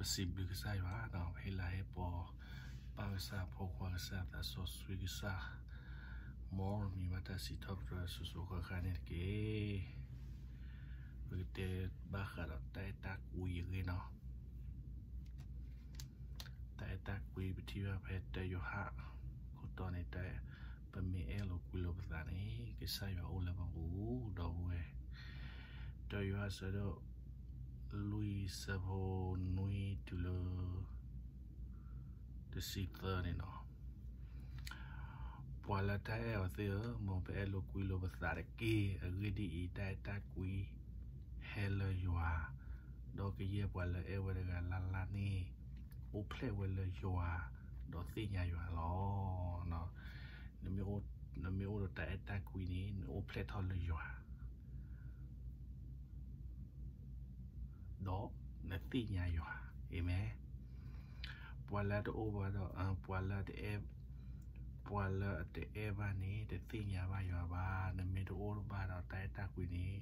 ပစံးဘျုးကစၢ်ယွၤဒီး ပဟ့ၣ်လၤဟ့ၣ်ပှၤ ပၢ်ကစၢ် ဖိခွါကစၢ် သးစီဆှံကစၢ်, မ်မံၤဘၣ်တၢ်စံးထီၣ်ပတြၢၤစိၤစိၤဃၣ်ဃၣ်န့ၣ်တက့ၢ်. ပကတဲဘၣ်ဃးဒီးတၢ်အဲၣ်တၢ်ကွံအဂ့ၢ်နီၤ. တၢ်အဲၣ်တၢ်ကွံ ပထံၣ်ဘၣ်ဖဲတၢယိၤဟၣ် ခိၣ်တီန့ၣ် တၢ် ပမ့ၢ်အဲၣ်လိာ်ကွံလိာ်ပသးန့ၣ် ကစၢ်ယွၤအိၣ်လၢပပူၤ ဒီပုၢ်ဝဲၢ်. တၢယိၤဟၣ်ဆၢဒိၣ်လွံၢ် ဆၢဖိနွံတုၤလၢ တဆံသၢန့ၣ်လီၤ. ပှၤလၢတၢ်အဲၣ်အီၤသ့ၣ်ဧၢ, မ်ပအဲၣ်လိာ်ကွံလိာ်ပသးတက့ၢ်. အဂ့ၢ်ဒ်အံၤ, တၢ်အဲၣ်တၢ်ကွံ ဟဲလၢယွၤ, ဒီးကယဲၢ်ပှၤလၢအဲၣ်ဝဲတဂၤလၢ်လၢ်န့ၣ် အိၣ်ဖျဲၣ်ဝဲလၢယွၤ, ဒီးသ့ၣ်ညါယွၤလီၤ. နမ့ၢ်အိၣ်ဒီးတၢ်အဲၣ်တၢ်ကွံန့ၣ် နအိၣ်ဖျဲၣ်ထီၣ်လၢယွၤ ဒီးနသ့ၣ်ညါယွၤ. အၤမ့ၣ်. ပှၤလၢတအိၣ်ဘၣ်ဒီး ပှၤလၢတအဲၣ်, ပှၤလၢအတအဲၣ်ဘၣ်န့ၣ် တသ့ၣ်ညါဘၣ်ယွၤဘၣ်. နမ့ၢ်တအိၣ်ဘၣ်ဒီးတၢ်အဲၣ်တၢ်ကွံန့ၣ်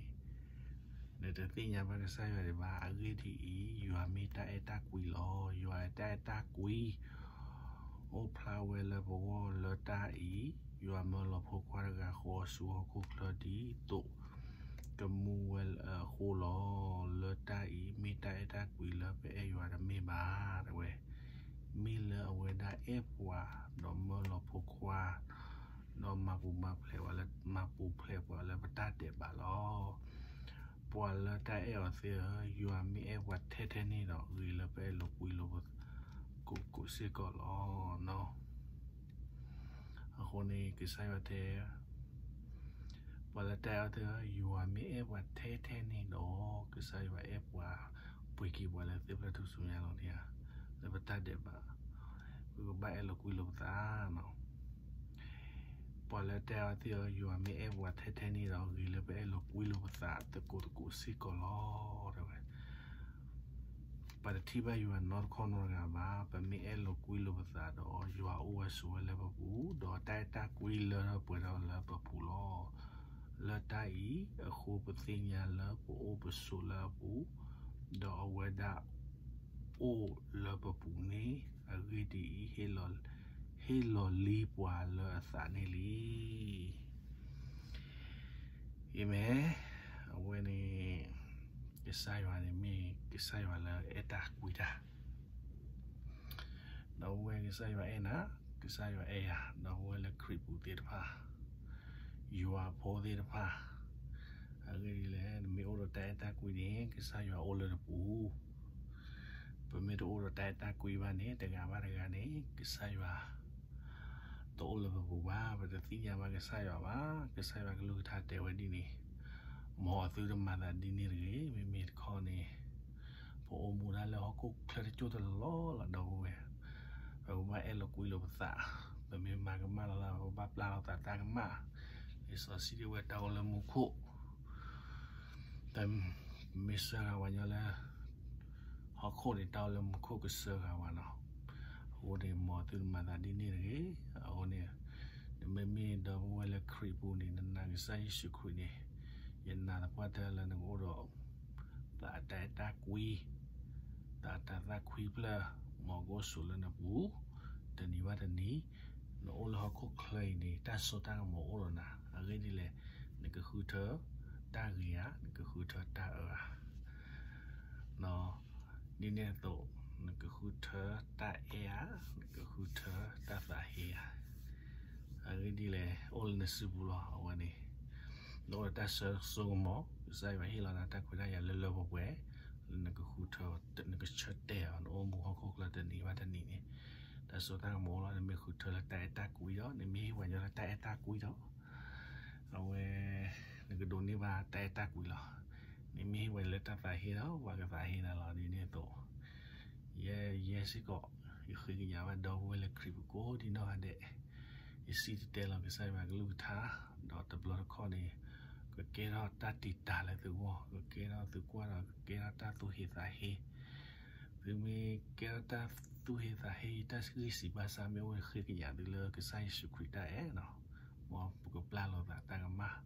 နတသ့ၣ်ညါဘၣ်ကစၢ်ယွၤဒံးဘၣ်. အဂ့ၢ်ဒ်အံၤ, ယွၤမ့ၢ်တၢ်အဲၣ်တၢ်ကွံလီၤ. ယွၤတၢ်အဲၣ်တၢ်ကွံ အိၣ်ဖျါဝဲလၢပဂီၢ်လၢတၢ်အံၤ, ယွၤမၢလီၤဖိခွါတဂၤဃီၤဆူဟီၣ်ခိၣ်ချၢဒ်သိး ကမူဝဲအဃိလီၤ. လၢတၢ်အံၤ မ့ၢ်တၢ်အဲၣ်တၢ်ကွံလၢပအဲၣ်ယွၤတမ့ၢ်ဘၣ် တဲဝဲ, မ့ၢ်လၢအဝဲဒၣ်အဲၣ်ပှၤ ဒီးမၢလီၤဖိခွါ ဒီးမၤပူၤမၤဖျဲးပှၤလၢ မၤပူၤဖျဲးပှၤလၢပတၢ်ဒဲးဘးလီၤ. ပှၤလၢတၢ်အဲၣ်အီၤသ့ၣ်ဧၢ, ယွၤမ့ၢ်အဲၣ်ပှၤထဲထဲန့ၣ်ဒီး ဂ့ၤလၢပအဲၣ်လိာ်ကွံလိာ်ပသးကိးကိးစ့ၢ်ကီးလီၤ. အဃိန့ၣ် ကစၢ်ယွၤတဲ ပှၤလၢတၢ်အဲၣ်အီၤသ့ၣ်ဧၢ, ယွၤမ့ၢ်အဲၣ်ပှၤထဲထဲန့ၣ်ဒီး ကစၢ်ယွၤအဲၣ်ပှၤ ပှ့ၤက့ၤပှၤလၢသ့ၣ်ဖျၢၣ်ထူၣ်စုညါလီၤန့ၣ်ဧါ, လၢပတၢ်ဒဲးဘး, ပကဘၣ်အဲၣ်လိာ်ကွံလိာ်ပသး ပှၤလၢတၢ်အဲၣ်အီၤသ့ၣ်ဧၢ, ယွၤမ့ၢ်အဲၣ်ပှၤထဲထဲန့ၣ်ဒီး ဂ့ၤလၢပအဲၣ်လိာ်ကွံလိာ်ပသးသကိးသကိးစ့ၢ်ကီးလီၤ တဲဝဲ. ပတထံၣ်ဘၣ်ယွၤနီတခီနီတဂၤဘၣ်. ပမ့ၢ်အဲၣ်လိာ်ကွံလိာ်ပသးဒီး ယွၤအိၣ်ဝဲဆိးဝဲလၢပပူၤ, ဒီးတၢ်အဲၣ်တၢ်ကွံလၢထီၣ်ပှဲၤထီၣ်လၢပပူၤလီၤ. လၢတၢ်အံၤအဃိ ပသ့ၣ်ညါလၢပအိၣ်ပဆိးလၢအပူၤ, ဒီးအဝဲဒၣ် အိၣ်လၢပပူၤန့ၣ်. အဂ့ၢ်ဒ်အံၤ, ဟ့ၣ်လီၤလံပှၤလၢအသးန့ၣ်လံ. အၤမ့ၣ်. အဝဲန့ၣ် ကစၢ်ယွၤန့ၣ်မ့ၢ်ကစၢ်ယွၤလၢအဲၣ်တၢ်ကွံတၢ် ဒီပုၢ်ဝဲၢ်, ကစၢ်ယွၤအဲၣ်နၤ, ကစၢ်ယွၤအဲၣ်ယၤ, ဒီပုၢ်ဝဲၢ်လၢခရံာ်ပူၤသ့ၣ်တဖၣ်, ယွၤဖိသ့ၣ်တဖၣ်. အဂ့ၢ်ဒ်လဲၣ်, နမ့ၢ်အိၣ်ဒီးတၢ်အဲၣ်တၢ်ကွံန့ၣ် ကစၢ်ယွၤအိၣ်လၢနပူၤ. ပမ့ၢ်တအိၣ်ဒီးတၢ်အဲၣ်တၢ်ကွံဘၣ်န့ၣ် တဂၤဘၣ်တဂၤန့ၣ် ကစၢ်ယွၤ တအိၣ်လၢပပူၤဘၣ်, ပတသ့ၣ်ညါဘၣ်ကစၢ်ယွၤဘၣ်. ကစၢ်ယွၤကလုၢ်ကထါတဲဝဲဒ်န့ၣ်, မ်သုတမၤသးဒ်န့ၣ်တဂ့ၤ. မ့မ့ၢ်တခီန့ၣ် ပအိၣ်မူဒၣ်လၢဟီၣ်ခိၣ်ချၢတစိၢ်တလီၢ်လီၤ ဒီပုၢ်ဝဲၢ်, ပကဘၣ်အဲၣ်လိာ်ကွံလိာ်ပသး, ပမ့ၢ်မၤကမၣ်လိာ်သး ပဘၣ်ပျၢ်လိာ်သးတၢ်ကမၣ်. လံာ်စီဆှံတဲဝဲတၢ်အိၣ်လၢမူခိၣ် ပမ့ၢ်စၢဃာ်ပှၤကညီလၢ ဟီၣ်ခိၣ်န့ၣ် တၢ်အိၣ်လၢမူခိၣ်ကစၢဃာ်ပှၤနီၤ. အဃိန့ၣ် မ်သုတမၤသးဒ်န့ၣ်တဂ့ၤ. အဃိန့ၣ် နမ့မ့ၢ်ဒီပုၢ်ဝဲၢ်လၢခရံာ်ပူၤန့ၣ် နနာ်ကစၢ်ယ့ၣ်ၡူးခရံာ်န့ၣ်, ယနာ်သပှၢ်တၢၢ်လၢနကအိၣ်ဒီး သးအတၢ်အဲၣ်တၢ်ကွံ, သးအတၢ်သၣ်ခွံဖျၢၣ်, မ်ကအိၣ်ဆိးလၢနပူၤ တနံၤဘၣ်တနံၤ, နအိၣ်လၢဟီၣ်ခိၣ်ချၢအံၤန့ၣ် တၢ်စိတၢ်ကမီၤအိၣ်ဒီးနၤ. အဂ့ၢ်ဒ်လဲၣ်, နကဃုထၢတၢ်ဂ့ၤဧါ, နကဃုထၢတၢ်အၢဧါ. ဒ်န့ၣ်အသိး နကဃုထၢတၢ်အဲၣ်ဧါ, နကဃုထၢတၢ်သးဟ့ဧါ. အဂ့ၢ်ဒ်လဲၣ်, အိၣ်လၢနစုပူၤလီၤ. အဝဲန့ၣ် နအိၣ်ဒီးတၢ်ဆၢစိကမီၤ, ကစၢ်ယွၤဟ့ၣ်လီၤနၤတၢ်ခွဲးတၢ်ယာ်လၢလၢပှဲၤပှဲၤ, လၢနကဃုထၢ, နကဆၢတဲာ်အီၤ, နအိၣ်မူဟီၣ်ခိၣ်ချၢတနံၤဘၣ်တနံၤန့ၣ် တၢ်စိတၢ်ကမီၤအိၣ်လီၤ. နမ့ၢ်ဃုထၢလၢတၢ်အဲၣ်တၢ်ကွံဒီး နမ့ၢ်ဟ့ၣ်ပှၤညီလၢတၢ်အဲၣ်တၢ်ကွံဒီး အဝဲ နကဒိးန့ၢ်ဘၣ်တၢ်အဲၣ်တၢ်ကွံလီၤ. နမ့ၢ်ဟ့ၣ်ပှၤလၢတၢ်သးဟ့ဒီး ပှၤကသးဟ့နၤလီၤ. ဒ်န့ၣ်အသိး ယဲ ယဲစ့ၢ်ကီး ယဃ့ကညးဘၣ်ဒီပုၢ်ဝဲၢ်လၢခရံာ်ပူၤကိးဒံနီၢ်ဂၤဒဲး, ယစံၣ်တဲၤတဲလီၤကစၢ်ယွၤကလုၢ်ကထါ, ဒီးတဘျီတခီၣ်န့ၣ် ကကဲထီၣ်တၢ်တံာ်တာ်လၢသုဂီၢ်, ကကဲထီၣ်သုကွၢ်ဒီး ကကဲထီၣ်တၢ်သူၣ်ဟ့သးဟ့. သုမ့ၢ်ကဲထီၣ်တၢ်သူၣ်ဟ့သးဟ့ တၢ်ဂံၢ်စၢ်ဘါစၢ် မ့ၢ်အိၣ်ဃ့ကညးသုလၢကစၢ်ယ့ၣ်ၡူးခရံာ်တၢ်အဲၣ်နီၤ, မ်ပကပျၢ်လိာ်သးတၢ်ကမၣ်.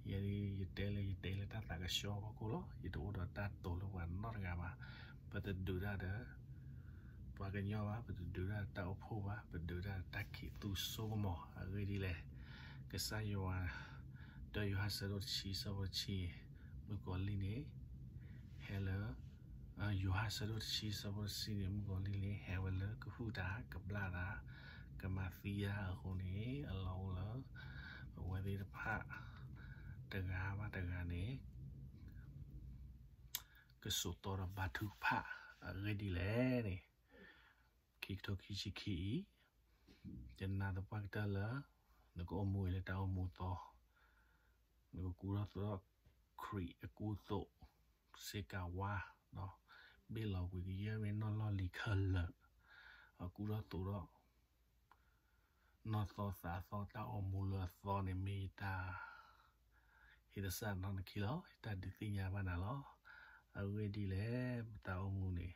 ယဲ ယတဲလၢ ယတဲလၢတၢ်သးကဆှီအဖီခိၣ်လီၤ. ယတအိၣ်ဒီးတၢ်တိာ်လၢပှၤနီတဂၤဘၣ်. ပတဒုးတၢ်ဒီး ပှၤကညီဘၣ်, ပတဒုးတၢ်တၢ်အိၣ်ဖှိၣ်ဘၣ်, ပဒုးတၢ်တၢ်ခံးသူစိကမီၤ. အဂ့ၢ်ဒ်လဲၣ်, ကစၢ်ယွၤ, တၢယိၤဟၣ်ဆၢဒိၣ်တဆံဆၢဖိတဆံ, မုၣ်ကီၤလံၢ်န့ၣ် ဟဲလၢ, ယိၤဟၣ်ဆၢဒိၣ်တဆံဆၢဖိတဆံန့ၣ် မုၣ်ကီၤလံၢ်န့ၣ် ဟဲဝဲလၢကဟုၣ်တၢ် ကဘျၣ်တၢ် ကမၤသံတၢ်အဃိန့ၣ် အလီၢ်အိၣ်လၢ အဝဲသ့ၣ်တဖၣ် တဂၤဘၣ်တဂၤန့ၣ် ကစိာ်တီဒီးဘါထုကဖၣ်. အဂ့ၢ်ဒ်လဲၣ်န့ၣ်, ခံကထိခံဆံခံအံၤ, ယနာ်သပှၢ်ကတၢၢ်လၢ နကအိၣ်မူလၢတၢ်အိၣ်မူအသီ, နကကူထီၣ်သိးဒီးခရံာ်အကူအသိး, စ့ၢ်ကီးဝါ, ဘ့ၣ်လီၤကွံာ်ကယဲၢ်မ့ၢ်နီၢ်လီၢ်လံၤခဲလၢာ်, အကူထီၣ်သိးဒီး နီၢ်သီသးသီတၢ်အိၣ်မူလၢအသီန့ၣ် မ့ၢ်ယတၢ် ဟ့ၣ်သဆၣ်နီၢ်နခံလီၤ, ယတၢ်ဒုးသ့ၣ်ညါဘၣ်နၤလီၤ. အဂ့ၢ်ဒ်လဲၣ်, ပတၢ်အိၣ်မူန့ၣ်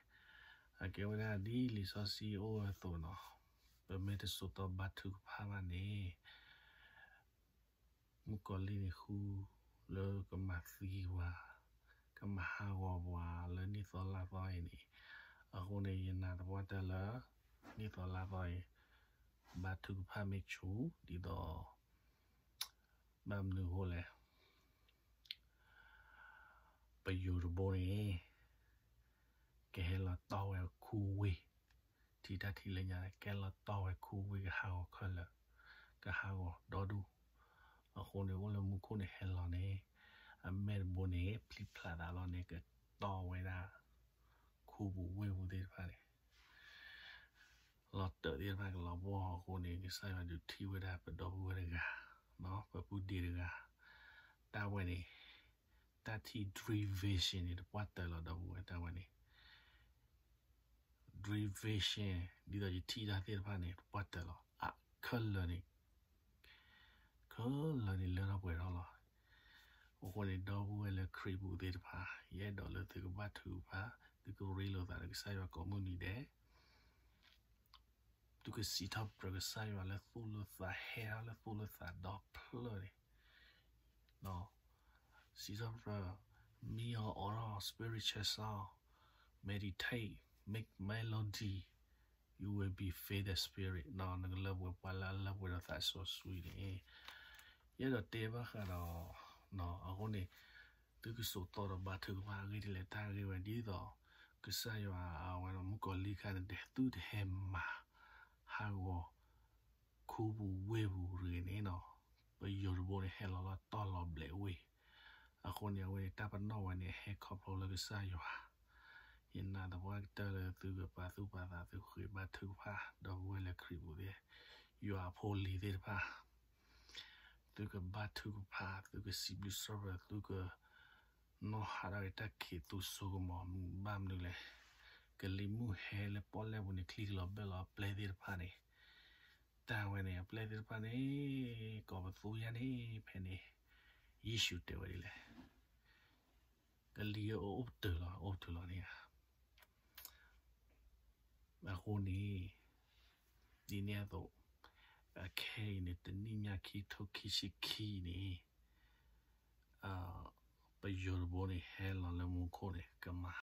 အကဲဝဲဒၣ်ဒ်လံာ်စီဆှံအိၣ်ဝဲအသိးနီၤ, ပမ့ၢ်တစိာ်တီဘါထုကဖၣ်ဘၣ်န့ၣ် မုၣ်ကီၤလံၢ်န့ၣ် ဃုလၢကမၤသံပှၤ, ကမၤဟးဂီၤပှၤလၢနံၣ်သီလါသီအံၤန့ၣ်, အဃိန့ၣ် ယနာ်သပှၢ်တၢၢ်လၢ နံၣ်သီလါသီအံၤ ဘါထုကဖၣ်မ့ၢ်ဆူၣ် ဒ်သိး ဘၣ်မနုၤအဃိလဲၣ်, ပယိၤတဘိန့ၣ် ကဟဲလီၤတီၢ်ဝဲခူဝ့ၢ်, ထံတၢ်ထံလၢညါ ကဟဲလီၤတီၢ်ဝဲခူဝ့ၢ် ကဟးဂီၤခဲလၢာ်, ကဟးဂီၤဒီဒူၣ်, အဃိန့ၣ် အိၣ်လၢမူခိၣ်န့ၣ်ဟဲလီၤန့ၣ်, အမဲၢ်တဘိန့ၣ် ဖျံဖျါသးလီၤန့ၣ် ကတီၢ်ဝဲဒၣ် ခူပူၤဝ့ၢ်ပူၤသ့ၣ်တဖၣ်န့ၣ် လီၤတၢၢ်သ့ၣ်တဖၣ်ကလီၤဘှီၣ်အဃိန့ၣ် ကစၢ်ယွၤဒုးထံၣ်ဝဲဒၣ်ပဒီပုၢ်ဝဲၢ်တဂၤ, ပပုၢ်ဒ့တဂၤ, တၢ်ဝဲန့ၣ်, တၢ်ထံၣ် dream vision န့ၣ် တပှၢ်တၢၢ်လီၤ ဒီပုၢ်ဝဲၢ် တၢ်ဝဲန့ၣ်, dream vision ဒ်သိးယထံၣ်တၢ်သ့ၣ်တဖၣ်န့ၣ် တပှၢ်တၢၢ်လီၤ, အခဲလၢာ်န့ၣ် ခဲလၢာ်န့ၣ်လၢထီၣ်ပှဲၤထီၣ်လီၤ. အဃိန့ၣ် ဒီပုၢ်ဝဲၢ်လၢခရံာ်ပူၤသ့ၣ်တဖၣ် ယအဲၣ်ဒိးလၢသုကဘါထုကဖၣ်, သုကရ့လိာ်သးဒီးကစၢ်ယွၤကိးမုၢ်နံၤဒဲး, သုကစံးထီၣ်ပတြၢၤကစၢ်ယွၤလၢသူၣ်လၢသး ဟဲထီၣ်လၢသူၣ်လၢသးဒီဖျၢၣ်န့ၣ်, စံးထီၣ်ပတြၢၤ, မံအီၤ အိးထီၣ် spiritual song, meditate, make melody, you will be filled the spirit နကလၢပှဲၤပှၤလၢအလၢပှဲၤဒီးသးစီဆှံန့ၣ်, ယအဲၣ်ဒိးတဲဘၣ်ဃးဒီး, အဃိန့ၣ်, သုကစိာ်တီဒီးဘါထုကဖၣ်အဂ့ၢ်ဒ်လဲၣ် တၢ်ဂ့ၢ်ဝဲဒ်သိး ကစၢ်ယွၤအဝဲဒီးမုၣ်ကီၤလံၢ်ခါန့ၣ် ဒဲးသုတဟဲမၤဟးဂီၤ ခူပူၤဝ့ၢ်ပူၤတဂ့ၤန့ၣ်နီၤ, ပယိၤတဘိန့ၣ် ဟဲလီၤလီၤတီၢ်လီၤဘျဲးဝ့ၢ်, အဃိန့ၣ် အဝဲန့ၣ်တၢ်ပနီၣ်ဝဲန့ၣ် ဟဲခီဖျိလၢကစၢ်ယွၤ, ယနာ်သပှၢ်ကတၢၢ်လၢသုကပာ်သူၣ်ပာ်သး သုဃ့ဘါထုကဖၣ် ဒီပုၢ်ဝဲၢ်လၢခရံာ်ပူၤသ့ၣ်, ယွၤအဖိလံၤသ့ၣ်တဖၣ် သုကဘါထုကဖၣ် သုကစံးဘျုးစံးဖှိၣ် သုကနီၣ်ဟးထီၣ်က့ၤတၢ်ခံးသူစိကမီၤ ဘၣ်မနုၤလဲၣ်, ကလံၤမုၢ်ဟဲလၢပီၣ်လဲၣ်ပူၤန့ၣ် ချံကလီၤဘၢၣ်လီၤအပျဲၢ်သ့ၣ်တဖၣ်န့ၣ်, တၢ်ဝဲန့ၣ် အပျဲၢ်သ့ၣ်တဖၣ်န့ၣ် ကိးပသူယါန့ၣ် ဖဲန့ၣ် ယ့ၣ်ၡူးတဲဝဲဒ်လဲၣ်, ကလံၤအိၣ်ပတုာ်လီၤ အိၣ်ပတုာ်လီၤန့ၣ်ဧါ အဃိန့ၣ် ဒ်န့ၣ်အသိး အခဲအံၤန့ၣ် တနံၣ်ညါခံထိခံဆံခံန့ၣ် ပယိၤတဘိန့ၣ် ဟဲလီၤလၢမူခိၣ်န့ၣ် ကမၤ